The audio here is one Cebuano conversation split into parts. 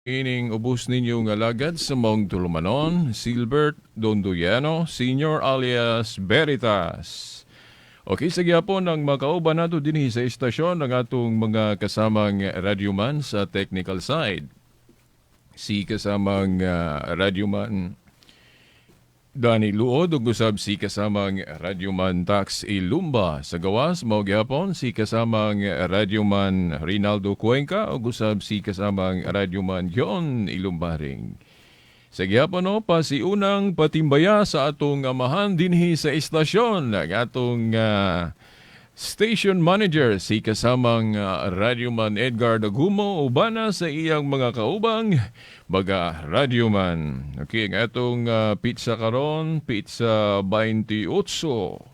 Ining ubos ninyo nga alagad sa maong tulumanon, Silbert Dondoyano, Senior alias Veritas. Okay, sa gihapon ang makauban nato dinhi sa istasyon ang atong mga kasamang radyoman sa technical side. Si kasamang radyoman Danny Luod ug usab si kasamang radyoman Tax Ilumba. Sa gawas mao gihapon si kasamang radyoman Rinaldo Cuenca ug usab si kasamang radyoman John Ilumbaring. Sa gihapon no, pasiunang patimbaya sa atong amahan dinhi sa istasyon ang atong station manager si kasamang radyoman Edgar Dagumo ubana sa iyang mga kaubang baga radyoman. Okay, ang atong pizza karon, pizza 28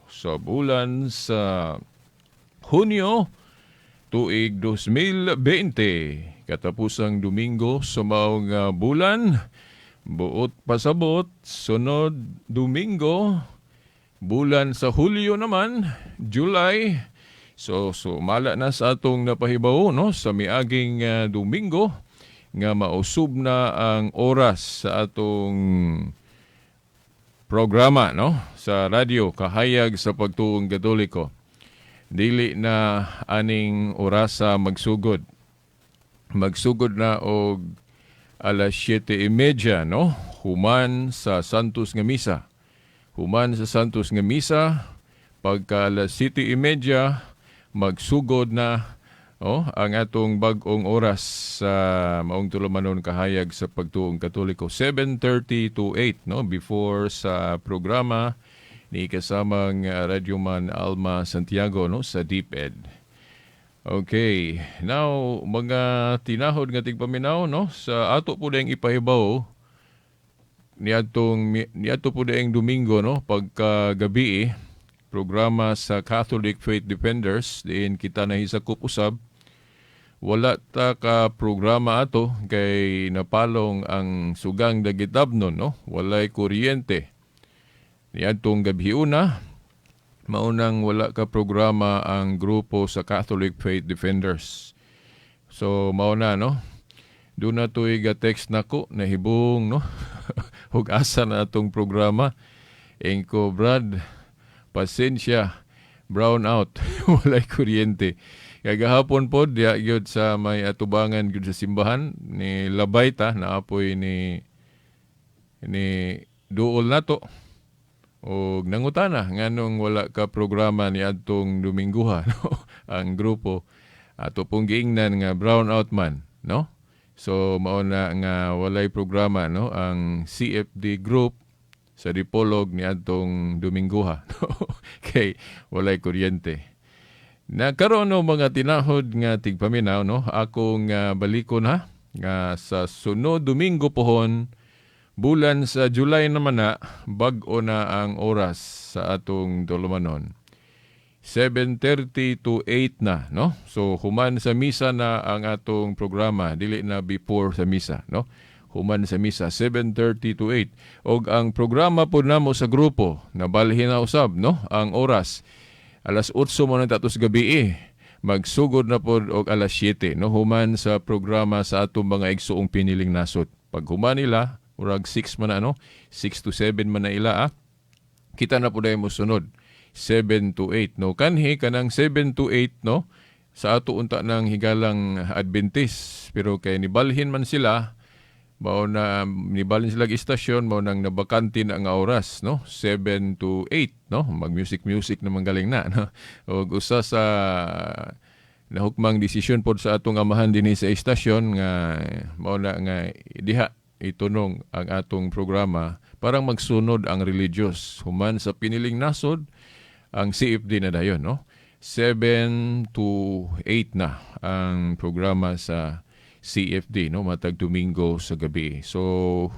sa bulan sa Hunyo tuig 2020, katapusang Domingo sa maong bulan, buot pasabot sunod Domingo bulan sa Hulyo naman, July. So mala na sa atong napahibaw no sa miaging Domingo nga mausub na ang oras sa atong programa no sa radyo Kahayag sa Pagtuong Katoliko. Dili na aning orasa magsugod. Magsugod na og alas 7:30 no, human sa Santos nga misa. Human sa Santos nga misa, pagka alas 7:30, magsugod na oh, ang atong bag-ong oras sa maong tulumanon Kahayag sa Pagtuong Katoliko, 7:30 to 8 no, before sa programa ni kasamang radyoman Alma Santiago no sa DepEd. Okay, now mga tinahod nga tigpaminaw no, sa ato po dayong ipahibaw niadtong niadto po dayong Domingo no, pagka gabi programa sa Catholic Faith Defenders diin kita nahisakop usab, wala ta ka programa ato kay napalong ang sugang Dagitabnon no, walay kuryente niadtong gabi una, maunang wala ka programa ang grupo sa Catholic Faith Defenders. So mao na no, doon na to'y ga-text nako, nahibong no, ug asa na atong programa. Engko, "Brad, pasensya, brown out, walay kuryente." Kagahapon pod diya gyud sa may atubangan gyud sa simbahan ni labay ta naapoy ni duol nato og nangutana nganong wala ka programa ni adtong Dominguha no ang grupo. Ato pong giingnan nga brown out man no. So mao na nga walay programa no ang CFD group sa Dipolog ni adtong Dominguha no kay walay kuryente. Na karon no, mga tinahod nga tigpaminaw no, akong balikon ha nga sa sunod Domingo pohon bulan sa July naman na, bag-o na ang oras sa atong tulumanon. 7:30 to 8 na no. So human sa misa na ang atong programa, dili na before sa misa no. Human sa misa, 7:30 to 8. Og ang programa po namo sa grupo nabalhin na usab no ang oras. Alas 8 mo nang tatos gabi eh. Magsugod na pod og alas 7 no, human sa programa sa atong mga igsuong piniling nasod. Pag human nila, murag 6 man na no, 6 to 7 man na ila ah. Kita na po dahil mo sunod. 7 to 8 no, kanhi kanang 7 to 8 no sa ato unta ng higalang Adventist, pero kay nibalhin man sila, mao na nibalhin sila istasyon, mao nang nabakante na ang oras no, 7 to 8 no. Mag music music naman galing na no, og usa sa nahukmang desisyon pod sa atong amahan dinhi sa istasyon nga mao na nga diha itunong ang atong programa, parang magsunod ang religious human sa piniling nasod, ang CFD na dayon no, 7 to 8 na ang programa sa CFD no matag Domingo sa gabi. So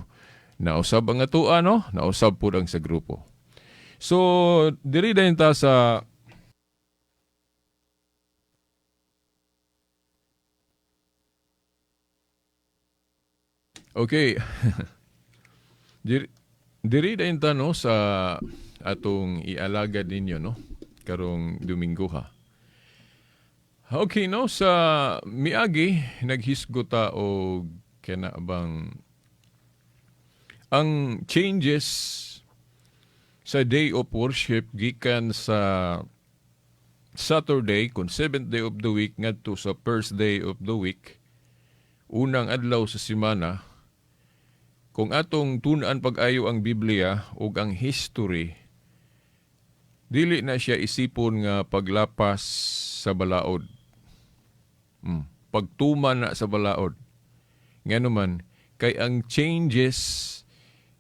nausab ang atoa no, nausab pud ang sa grupo. So diri dayon ta sa okay. Diri dayon ta no sa atong ialagad ninyo no karong Domingo ha. Okay no, sa miagi naghisgot ta og Kana bang ang changes sa day of worship gikan sa Saturday kung seventh day of the week ngadto sa first day of the week, unang adlaw sa semana. Kung atong tun-an pag-ayo ang Biblia ug ang history, dili na siya isipon nga paglapas sa balaod. Pagtuman na sa balaod. Ngano man, kay ang changes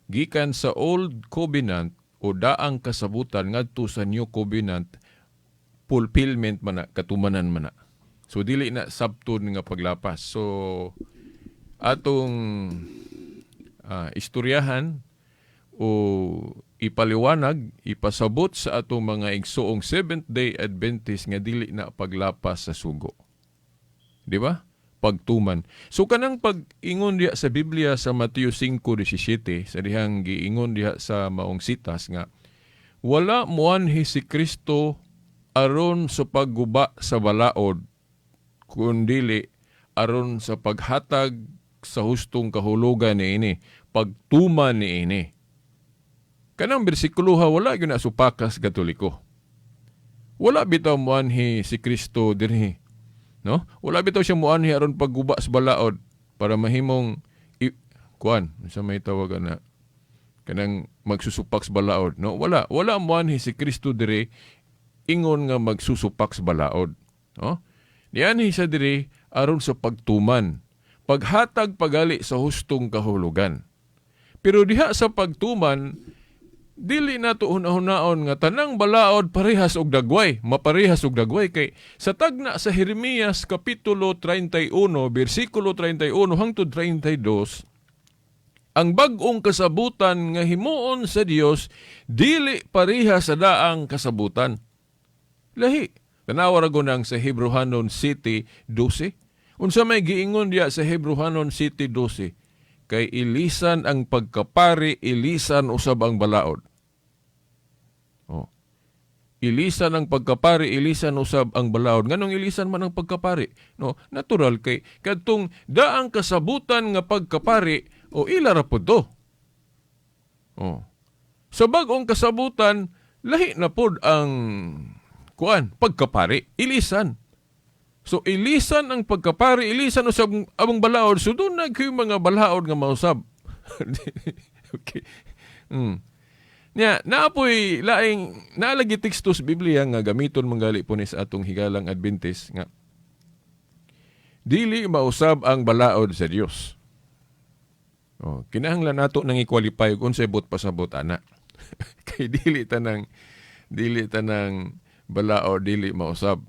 gikan sa Old Covenant o daang kasabutan ngadto sa New Covenant, fulfillment man na, katumanan man na. So dili na sabton nga paglapas. So atong istoryahan o ipaliwanag, ipasabot sa atong mga igsoong Seventh Day Adventist nga dili na paglapas sa sugo. Di ba? Pagtuman. So kanang pag-ingon diha sa Biblia sa Mateo 5:17, sa dihang giingon diha sa maong sitas nga wala muanhi si Kristo aron sa pagguba sa balaod kundili aron sa paghatag sa hustong kahulugan niini, pagtuman niini. Kanang bersikulo ha, wala gyud na supakas Katoliko. Wala bitaw muanhi si Kristo dinhi. No? Wala bitaw siya muanhi aron pagguba sa balaod para mahimong kuan sa may tawagan na kanang magsusupak sa balaod, no? Wala, wala muanhi si Kristo dire ingon nga magsusupak sa balaod, no? Nianhi siya dire aron sa pagtuman, paghatag pagali sa hustong kahulugan. Pero diha sa pagtuman, dili nato hunahunahon nga tanang balaod parehas og dagway, maparehas og dagway, kay sa tagna sa Jeremias kapitulo 31 bersikulo 31 hangtod 32, ang bag-ong kasabutan nga himuon sa Dios dili pareha sa daang kasabutan. Lahi. Tanawa ra nang sa Hebrohanon 7:12. Unsa may giingon diya sa Hebrohanon 7:12? Kay ilisan ang pagkapari, ilisan usab ang balaod. Oh. Ilisan ang pagkapari, ilisan usab ang balaod. Nganong ilisan man ang pagkapari? No, natural kay kadtong daang kasabutan nga pagkapari o ila ra pud to. Oh. Sa bag-ong kasabutan, lahi na pod ang kuan, pagkapari, ilisan. So ilisan ang pagkapari, ilisan usab ang balaod. So duna gyud mga balaod nga mausab. Okay. Nya, naapoy laing naalagi teksto sa Biblia nga gamiton manggali po ni sa atong higalang Adventist nga dili mausab ang balaod sa Dios. Oh, kinahanglan nato nang i-qualify kung unsay buot pasabot ana. Kay dili tanang balaod dili mausab.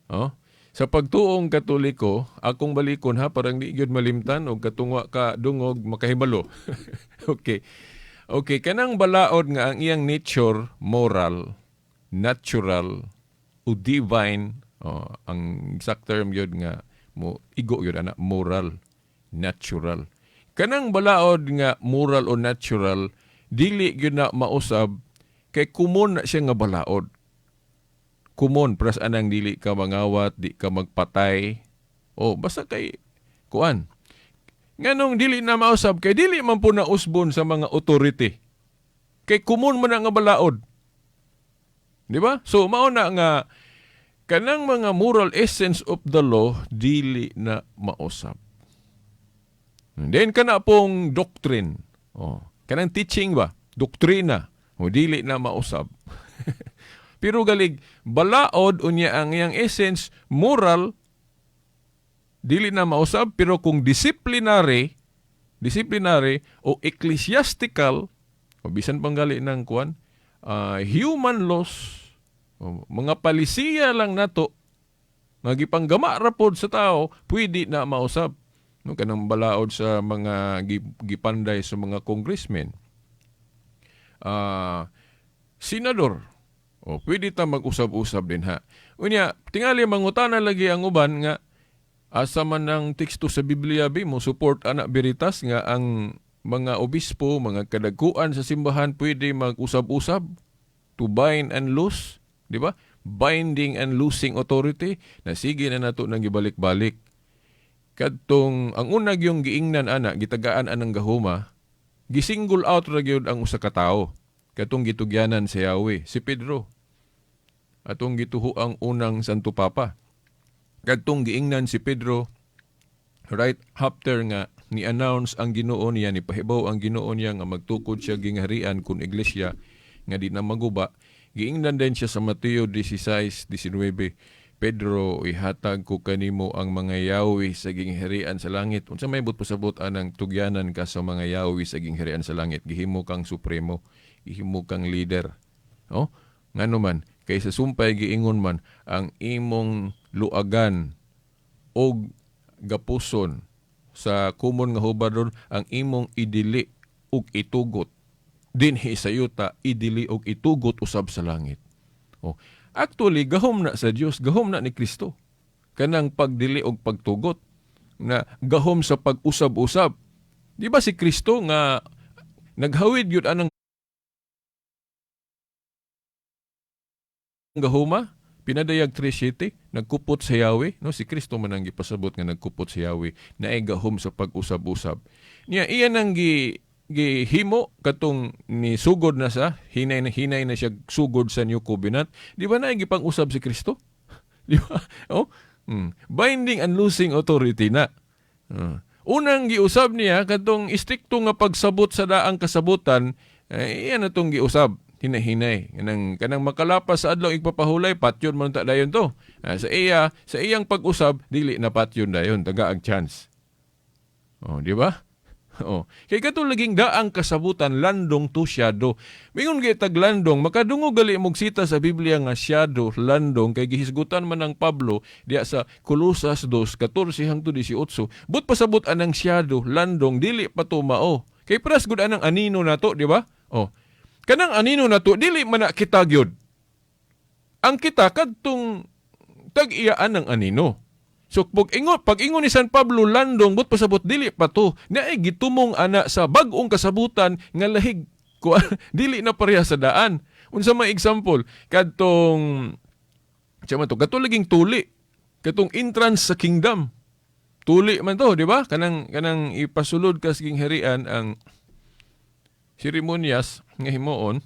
Oh? Sa pagtuong Katoliko, akong balikon ha, parang di gyud malimtan og katungwa ka dungog makahibalo. Okay. Okay, kanang balaod nga ang iyang nature moral, natural o divine, oh, ang exact term gyud nga mo igo gyud ana, moral, natural. Kanang balaod nga moral o natural, dili gyud na mausab kay common na siya nga balaod. Common pras anang dili ka mangawat, di ka magpatay. O basta kay kuan. Nganong dili na mausab? Kay dili man po na usbon sa mga authority. Kay common man na nga balaod. Di ba? So mao na nga kanang mga moral essence of the law dili na mausab. Then kana pong doctrine. Oh, kanang teaching ba? Doktrina. O dili na mausab. Pero galig balaod unya ang iyang essence moral, dili na mausab, pero kung disciplinary o ecclesiastical o bisan panggali ng kuan, human laws o mga palisiya lang nato nga gipanggama ra pod sa tao, pwede na mausab, no? Kanang balaod sa mga gipanday sa mga congressmen, senador o pwede ta mag-usab-usab din ha. Unya tingali mangutana lagi ang uban nga asa man ang teksto sa Biblia bi mo support ana Veritas nga ang mga obispo, mga kadagkuan sa simbahan pwede mag-usab-usab to bind and loose, di ba? Binding and loosing authority na sige na nato nang gibalik-balik. Kadtong ang una gyung giingnan ana, gitagaan anang gahuma, gisingle out ra gyud ang usa ka tawo. Katong gitugyanan sa Yahweh, si Pedro. Atong gituho ang unang Santo Papa. Kadtong giingnan si Pedro right after nga ni-announce ang Ginoo niya, ni pahibaw ang Ginoo niya nga magtukod siya gingharian kun iglesia nga di na maguba. Giingnan din siya sa Mateo 16:19, "Pedro, ihatag ko kanimo ang mga yawi sa gingharian sa langit." Unsa may buot pasabot anang tugyanan ka sa mga yawi sa gingharian sa langit? Gihimo kang supremo, gihimo kang leader. Oh, ngano man kay sa sumpay giingon man ang imong luagan og gapuson, sa kumon nga hubadon, ang imong idili ug itugot dinhi sa yuta, idili og itugot usab sa langit. Oh, actually gahom na sa Dios, gahom na ni Kristo. Kanang pagdili og pagtugot na gahom sa pag-usab-usab. Di ba si Kristo nga naghawid yun anang gahuma? Pinadayag 3:7, nagkupot sa Yahweh, no? Si Kristo man ang gipasabot nga nagkupot sa Yahweh, naay gahom sa pag-usab-usab. Niya iyan ang gihimo katong ni sugod na sa hinay na siya sugod sa New Covenant. Di ba naay gipang-usab si Kristo? Di ba? Oh? Binding and loosing authority na. Unang giusab niya katong istrikto nga pagsabot sa daang kasabutan, eh, iyan na tong giusab hinay-hinay. Kanang makalapas sa adlaw igpapahulay, patyon man ta dayon to. Sa iyang pag-usab, dili na patyon dayon, taga ang chance. Oh, di ba? Oh. Kay katong laging daang kasabutan, landong to shadow. Mingon gyud tag landong, makadungog gali mog sita sa Biblia nga shadow, landong, kay gihisgutan man ng Pablo diya sa Colosas 2:14 hangtod 18. But pasabot anang shadow, landong, dili pa to mao. Kay pras gud anang anino nato, di ba? Oh. Kanang anino nato dili man na kita gyud. Ang kita kadtong tag-iyaan ng anino. So pag ingon ni San Pablo landong, but pasabot dili pa to. Naay gitumong ana sa bag-ong kasabutan nga lahig ko, dili na pareha sa daan. Unsa may example kadtong siya man to, kadtong laging tuli, katong entrance sa kingdom. Tuli man to, di ba? Kanang ipasulod ka sa gingharian, ang seremonyas nga himuon.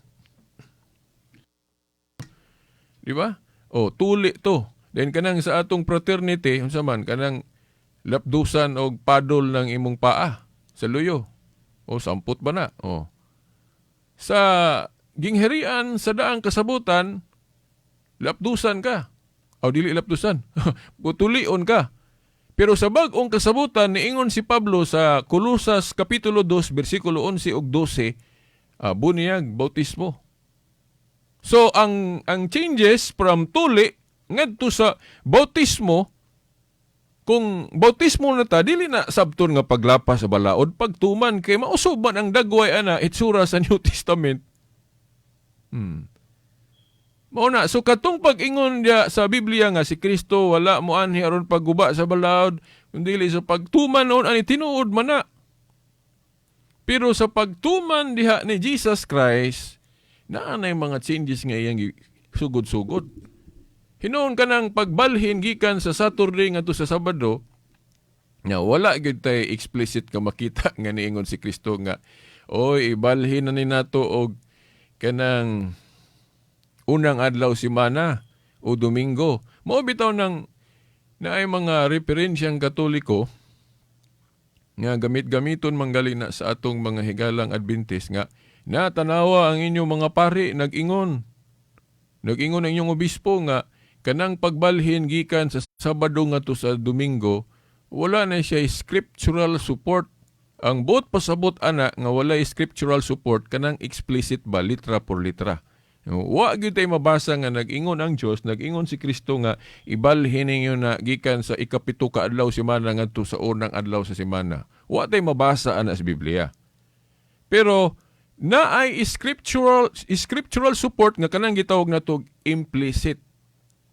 Di ba? Oh, tuli to. Then kanang sa atong fraternity, unsa man kanang lapdusan og padol ng imong paa sa luyo. O sampot ba na? Oh. Sa gingharian sa daang kasabutan, lapdusan ka. O dili lapdusan. Putulion ka. Pero sa bag-ong kasabutan, niingon si Pablo sa Kolosas kapitulo 2 bersikulo 11 ug 12, bunyag, bautismo. So ang changes from tuli ngadto sa bautismo, kung bautismo na ta, dili na sabton nga paglapas sa balaod, pagtuman kay mausob man ang dagway ana itsura sa New Testament. Mao na, so katong pag-ingon diya sa Biblia nga si Kristo wala mo anhi aron pagguba sa balaod, kundi sa pagtuman noon ani, tinuod man na. Pero sa pagtuman diha ni Jesus Christ, naa nay mga changes nga iyang sugod-sugod. Hinuon ka ng pagbalhin gikan sa Saturday ngadto sa Sabado, nga wala gyud tay explicit ka makita nga niingon si Kristo nga, "Oy, ibalhin na ni nato og kanang unang adlaw semana o Domingo." Mao bitaw nang naay mga referensyang Katoliko nga gamit-gamiton manggali na sa atong mga higalang Adventist nga natanawa ang inyong mga pari nag-ingon. Nag-ingon ang inyong obispo nga kanang pagbalhin gikan sa Sabado ngadto sa Domingo, wala na siya scriptural support. Ang buot pasabot ana nga walay scriptural support, kanang explicit ba, litra por litra. Wa gyud tay mabasa nga nag-ingon ang Dios, nag-ingon si Kristo nga ibalhin ninyo na gikan sa 7 ka adlaw semana ngadto sa unang adlaw sa semana. Wa tay mabasa ana sa Biblia. Pero naay scriptural support nga kanang gitawag nato implicit.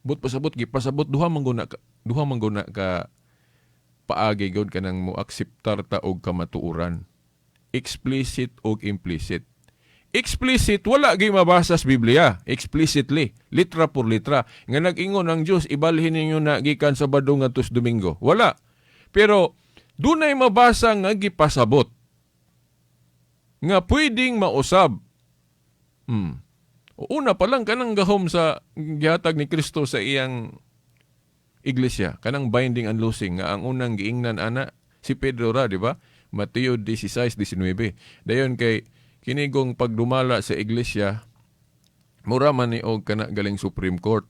But pasabot, gipasabot duha man guna ka paagi gyud kanang mo akseptar ta og kamatuoran. Explicit og implicit. Explicit, wala gyud mabasa sa Biblia. Explicitly, litra por litra. Nga nag-ingon ang Dios, ibalhin ninyo na gikan Sabado ngadto sa Domingo. Wala. Pero dunay mabasa nga gipasabot nga pwedeng mausab. Una pa lang, kanang gahom sa gihatag ni Kristo sa iyang iglesia, kanang binding and loosing, nga ang unang giingnan ana si Pedro ra, di ba? Mateo 16:19. Dayon kay kinigong pagdumala sa iglesia, mura man ni og kana galing Supreme Court.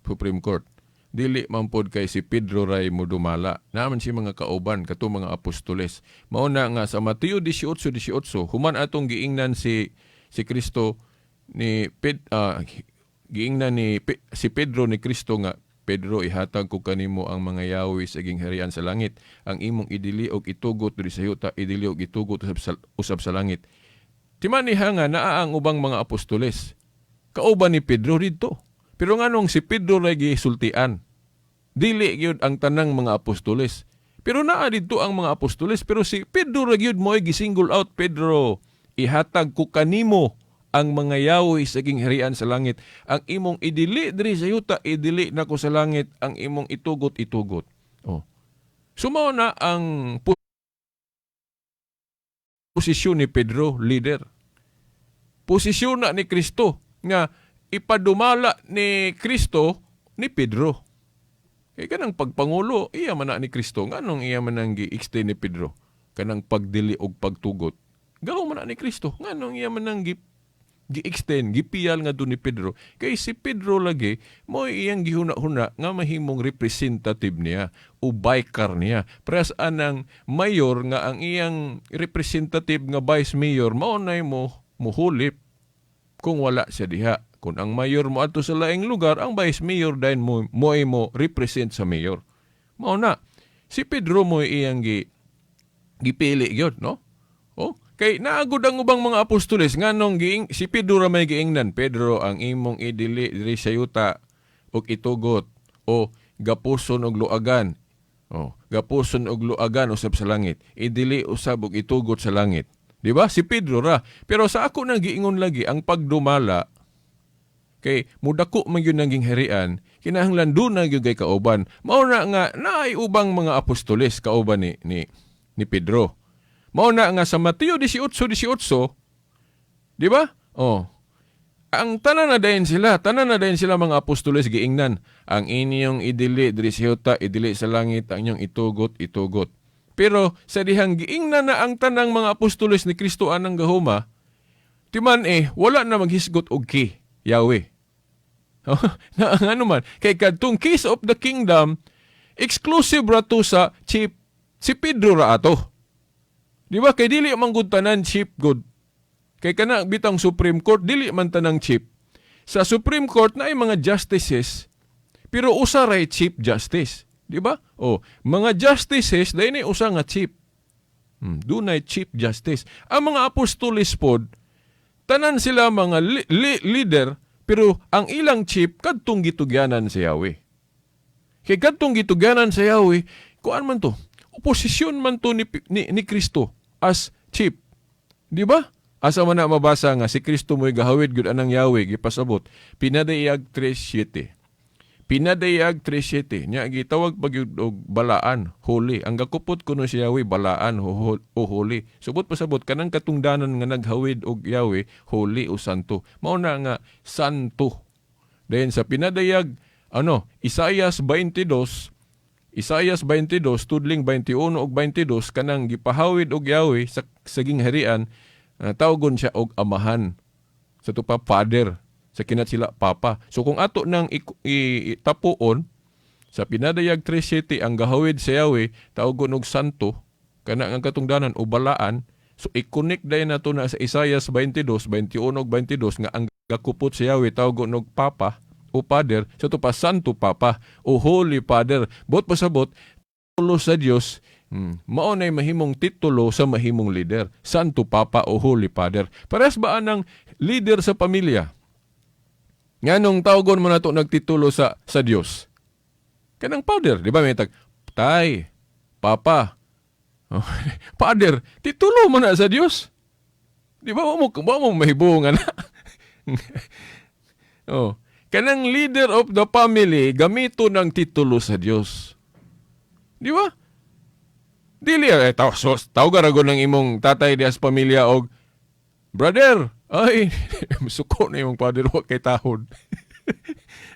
Supreme Court. Dili man pod kay si Pedro ray modumala. Naa man si mga kauban kato mga apostoles. Mao na nga sa Mateo 18:18, human atong giingnan si Kristo ni Ped, giingnan ni si Pedro ni Kristo nga, "Pedro, ihatag ko kanimo ang mga yawi sa gingharian sa langit. Ang imong idili og itugot diri sa yuta, idili og itugot usab sa langit." Timaniha nga naa ang ubang mga apostoles. Kauban ni Pedro didto. Pero nganong si Pedro ray gisultian? Dili gyud ang tanang mga apostoles. Pero naa didto ang mga apostoles, pero si Pedro ra gyud mo'y gisingle out. "Pedro, ihatag ko kanimo ang mga yawi sa gingharian sa langit. Ang imong idili diri sa yuta, idili nako sa langit. Ang imong itugot, itugot." Oh. So mao na ang posisyon ni Pedro, leader. Posisyon na ni Kristo nga ipadumala ni Kristo ni Pedro. Kay kanang pagpangulo, iya man na ni Kristo. Nganong iya man ang gi-extend ni Pedro? Kanang pagdili og pagtugot. Gahom man na ni Kristo. Nganong iya man ang gi-extend, gipiyal nga ni Pedro? Kay si Pedro lagi, mo iyang gihuna-huna nga mahimong representative niya o biker niya. Parehas anang mayor nga ang iyang representative nga vice mayor mao nay mo muhulip kung wala siya diha. Kung ang mayor mo adto sa laing lugar, ang vice mayor dayon mo ay mo represent sa mayor. Mao na. Si Pedro mo iyang gipili gyud, no? Oh, kay naagod ang ubang mga apostoles, nganong si Pedro ra may giingnan, "Pedro, ang imong idili diri sa yuta ug itugot o gapuson og luagan. Oh, gapuson og luagan usab sa langit. Idili usab og itugot sa langit." Di ba? Si Pedro ra. Pero sa ako nang giingon lagi ang pagdumala kay mudako man gyud naging harian, kinahanglan duna gyud kay kauban. Mao na nga naay ubang mga apostoles kauban ni Pedro. Mao na nga sa Mateo 18:18, di ba? Oh. Ang tanan na dayon sila, tanan na dayon sila mga apostoles giingnan, "Ang inyong idili diri sa yuta, idili sa langit, ang inyong itugot, itugot." Pero sa dihang giingnan na ang tanang mga apostoles ni Kristo anang gahuma, timan eh, wala na maghisgot og key, Yahweh. Na ang ano man, kay kadtong keys of the kingdom, exclusive ra to sa chief, si Pedro ra ato. Di ba? Kay dili man gud tanan chief good. Kay kana bitang Supreme Court, dili man tanang chief. Sa Supreme Court na ay mga justices, pero usa ray chief justice. Di ba? Oh, mga justices dai ni usa nga chief. Dunay chief justice. Ang mga apostoles pod, tanan sila mga leader, pero ang ilang chief kadtong gitugyanan sa Yahweh. Kay kadtong gitugyanan sa Yahweh, kuan man to, oposisyon man to ni Kristo as chief. Di ba? Asa man na mabasa nga si Kristo mo'y gahawid gud anang Yahweh gipasabot? Pinadayag 3:7. Pinadayag 3:7. Nya gitawag pa gyud og balaan, holy. Ang gakupot kuno si Yahweh balaan o holy. Subot pasabot kanang katungdanan nga naghawid og Yahweh, holy o santo. Mao na nga santo. Then sa pinadayag ano, Isaias 22, Isaias 22 tudling 21 ug 22, kanang gipahawid og Yahweh sa saging harian, tawgon siya og Amahan. Sa to pa Father, sa kinat sila Papa. So kung ato nang tapuon sa Pinadayag 3:7, ang gahawid sa Yahweh tawgon og santo kana nga katungdanan o balaan. So i-connect dayon nato na sa Isaias 22, 21 ug 22 nga ang gakupot sa Yahweh tawgon og Papa o Father, sa to pa Santo Papa o Holy Father. Bot pasabot titulo sa Dios, mao nay mahimong titulo sa mahimong leader, Santo Papa o Holy Father. Parehas ba anang leader sa pamilya? Nganong tawgon mo na to nagtitulo sa Dios? Kanang father, di ba may tag tay, papa? Oh, father, titulo mo na sa Dios. Di ba mo mahibong na? Oh, kanang leader of the family gamito ng titulo sa Dios. Di ba? Dili eh taw so, tawga ra ng imong tatay diha sa pamilya og brother. Ay, suko na imong father, wa kay tahod.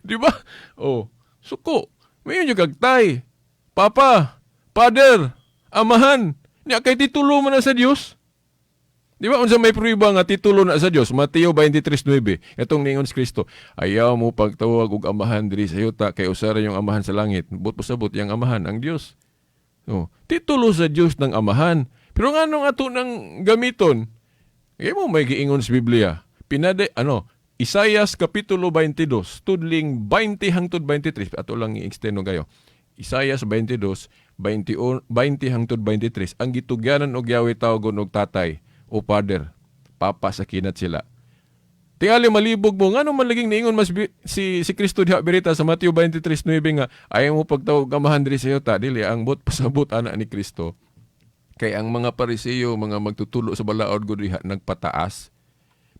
Di ba? Oh, suko. Mayon yung kag tay. Papa, father, amahan. Nya kay titulo man na sa Dios. Di ba unsa may prueba nga titulo na sa Dios? Mateo 23:9. Itong ningon si Kristo, "Ayaw mo pagtawag og amahan diri sa yuta kay usa ra yung amahan sa langit." But pasabot yang amahan ang Dios. Oh, titulo sa Dios ng amahan. Pero nganong ato nang gamiton? Kaya mo may giingon sa Biblia. Pinade ano, Isayas kapitulo 22, tudling 20 hangtod 23. Ato lang i-extend kayo. Isayas 22, 20, 20 hangtod 23. Ang gitugyanan og Yahweh tawgon og tatay o father. Papa sa kinat sila. Tingali malibog mo, ngano man laging niingon mas si Kristo diha birita sa Mateo 23:9 nga ayaw mo pagtawag amahan diri sa yuta, dili ang but pasabot ana ni Kristo. Kay ang mga Parisiyo, mga magtutulo sa balaod gud diha nagpataas.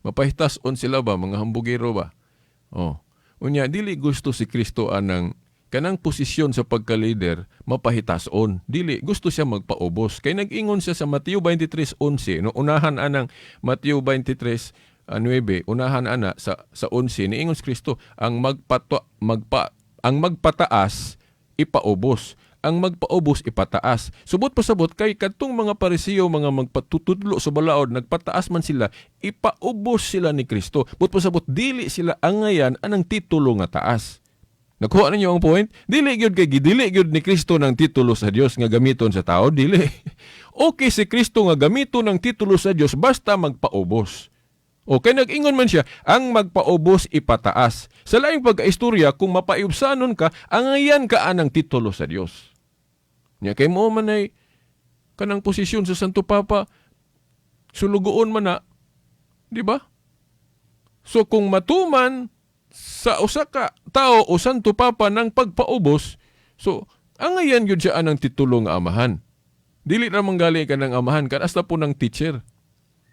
Mapahitas-on sila ba, mga hambugero ba? Oh. Unya dili gusto si Kristo anang kanang posisyon sa pagka-leader mapahitason. Dili gusto siya magpaubos. Kay nag-ingon siya sa Mateo 23:11, no, unahan anang Mateo 23:9, unahan ana sa 11, niingon si Kristo, ang magpataas ipaubos, ang magpaubos ipataas. Subot pasabot kay kadtong mga Parisiyo, mga magpatutudlo sa balaod, nagpataas man sila, ipaubos sila ni Kristo. But pasabot dili sila angayan anang titulo nga taas. Nakuha ninyo ang point? Dili gyud kay gidili gyud ni Kristo ng titulo sa Dios nga gamiton sa tao, dili. Okay si Kristo nga gamiton ng titulo sa Dios basta magpaubos. Okay, nag-ingon man siya, ang magpaubos ipataas. Sa laing pagkaistorya, kung mapaiubsanon ka, angayan ka anang titulo sa Dios. Nya kay mo man ay kanang posisyon sa Santo Papa, sulugoon man na, di ba? So kung matuman sa usa ka tao o Santo Papa ng pagpaubos, so angayan gyud siya anang titulo nga amahan. Dili ra man gali ka ng amahan kan hasta po ng teacher.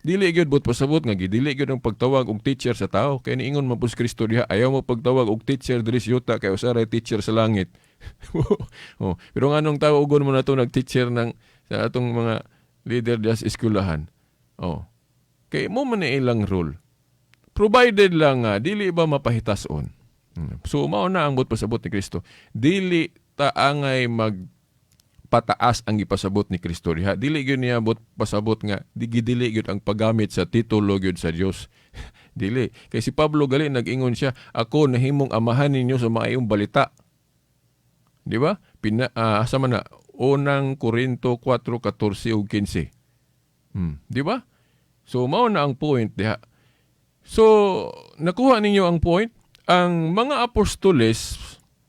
Dili gyud but pasabot nga gidili gyud ang pagtawag og teacher sa tao kay niingon man po si Kristo diha, "Ayaw mo pagtawag og teacher diri sa yuta kay usa ray teacher sa langit." Oh, pero nganong tawogon mo na to nag-teacher ng sa atong mga leader diha sa eskwelahan? Oh. Kay mo man na ilang role. Provided lang nga dili ba mapahitason. So mao na ang but pasabot ni Kristo. Dili ta angay mag pataas ang gipasabot ni Kristo diha. Dili gyud niya but pasabot nga digidili gyud ang paggamit sa titulo gyud sa Dios. Dili. Kay si Pablo gali nag-ingon siya, "Ako nahimong amahan ninyo sa maayong balita." Di ba? Asa man na? Unang Korinto 4:14 ug 15. Di ba? So mao na ang point diha. So nakuha ninyo ang point? Ang mga apostoles,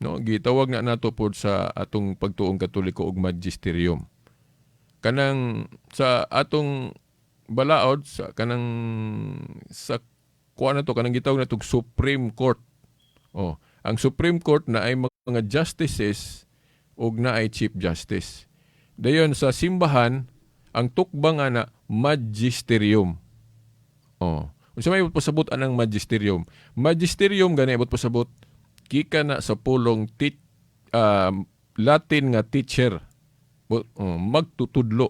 no, gitawag na nato pod sa atong pagtuong Katoliko og magisterium. Kanang sa atong balaod sa kanang sa kuha na to kanang gitawag na tog Supreme Court. Oh, ang Supreme Court na ay mga justices ug na ay Chief Justice. Dayon sa simbahan ang tukbang ana magisterium. Oh, unsa may pasabot anang magisterium? Magisterium gani ibot pasabot gikan na sa pulong Latin nga teacher. Oh, magtutudlo.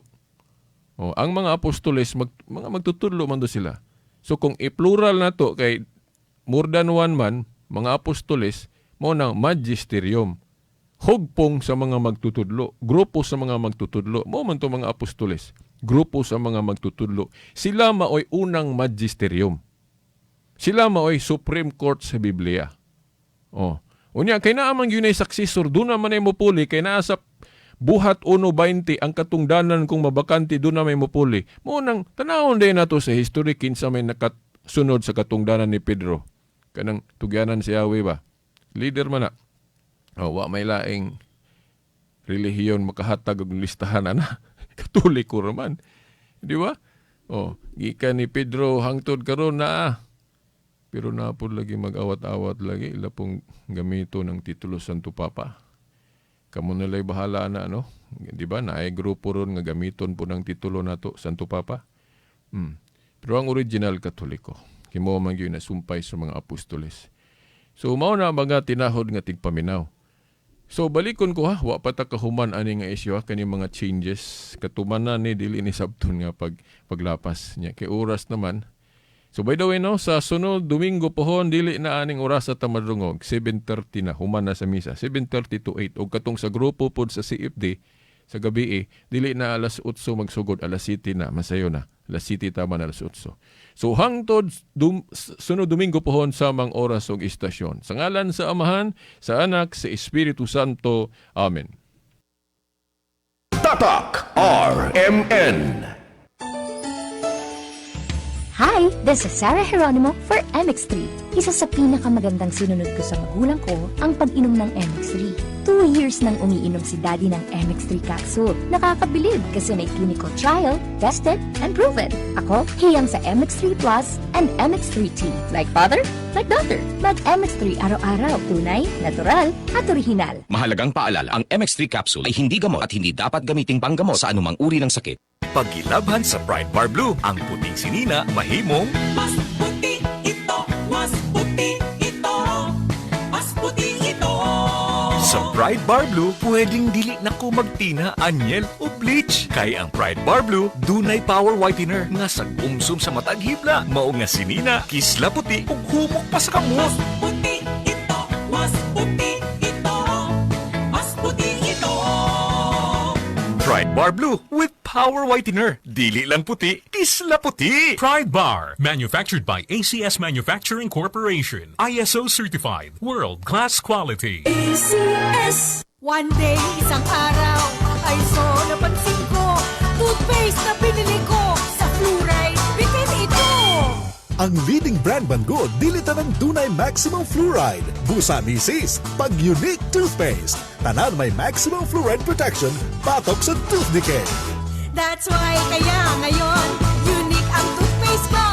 Oh, ang mga apostoles mga magtutudlo man do sila. So kung i-plural na to kay more than one man, mga apostoles, mo nang magisterium. Hugpong sa mga magtutudlo, grupo sa mga magtutudlo. Mo man to mga apostoles, grupo sa mga magtutudlo. Sila maoy unang magisterium. Sila maoy Supreme Court sa Biblia. Oh. Unya kay naa man gyud successor, doon naman ay mupuli kay naa sa Buhat 1:20 ang katungdanan kung mabakante doon na may mupuli. Mo nang tanawon din nato sa history kinsa may nakasunod sa katungdanan ni Pedro. Kanang tugyanan si Yahweh ba? Leader man na. Oh, wa may laing relihiyon makahatag og listahan ana. Katoliko ra man. Di ba? Oh, gikan ni Pedro hangtod karon naa. Pero na po lagi mag-awat-awat lagi ila pong gamito ng titulo Santo Papa. Kamo nala'y bahala na ano? Di ba? Naay grupo ron nga gamiton po ng titulo nato Santo Papa. Pero ang original Katoliko, kimo man gyud nasumpay sa mga apostoles. So mao na mga tinahod nga tigpaminaw. So balikon ko ha, wa pa ta kahuman ani nga isyu ha, kani mga changes katumanan ni dili ni sabton nga paglapas niya kay oras naman. So by the way, no, sa sunod Domingo pohon dili na aning oras ta madungog, 7:30 na, human na sa misa, 7:30 to 8. Og katong sa grupo pod sa CFD sa gabi eh, dili na alas 8 magsugod, alas 7 na, masayo na. Alas 7 tama na alas 8. So hangtod sunod Domingo pohon, samang oras ug istasyon. Sa ngalan sa Amahan, sa Anak, sa Espiritu Santo. Amen. Tatak RMN. Hi, this is Sarah Geronimo for MX3. Isa sa pinakamagandang sinunod ko sa magulang ko ang pag-inom ng MX3. 2 years nang umiinom si Daddy ng MX3 capsule. Nakakabilib kasi may clinical trial, tested, and proven. Ako, hiyang sa MX3 Plus and MX3T. Like father, like daughter. Mag MX3 araw-araw. Tunay, natural, at original. Mahalagang paalala, ang MX3 capsule ay hindi gamot at hindi dapat gamiting panggamot sa anumang uri ng sakit. Pagilabhan sa Pride Bar Blue, ang puting sinina mahimong Mas puti ito, mas puti ito, mas puti ito. Sa Pride Bar Blue, pwedeng dili na ko magtina, anyel o bleach. Kay ang Pride Bar Blue, dunay power whitener nga sa umsum sa matag hibla. Mao nga sinina, kisla puti ug humok pa sa kamot. Mas puti ito, mas puti ito, mas puti ito. Pride Bar Blue with power whitener. Dili lang puti, kisla puti. Pride Bar, manufactured by ACS Manufacturing Corporation. ISO certified, world class quality. ACS. One day, isang araw, ay so napansin ko, toothpaste na binili ko, sa fluoride, bitin ito. Ang leading brand man gud dili tanan dunay maximum fluoride. Busa misis, pag Unique toothpaste, tanan may maximum fluoride protection batok sa tooth decay. That's why kaya ngayon, unique ang toothpaste ko.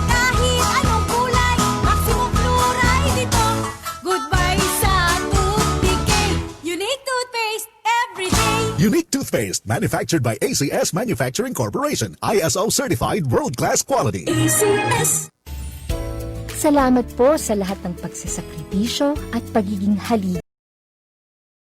Kahit anong kulay, maximum fluoride ito. Goodbye sa tooth decay. Unique toothpaste every day. Unique toothpaste manufactured by ACS Manufacturing Corporation. ISO certified, world-class quality. ACS. Salamat po sa lahat ng pagsasakripisyo at pagiging haligi.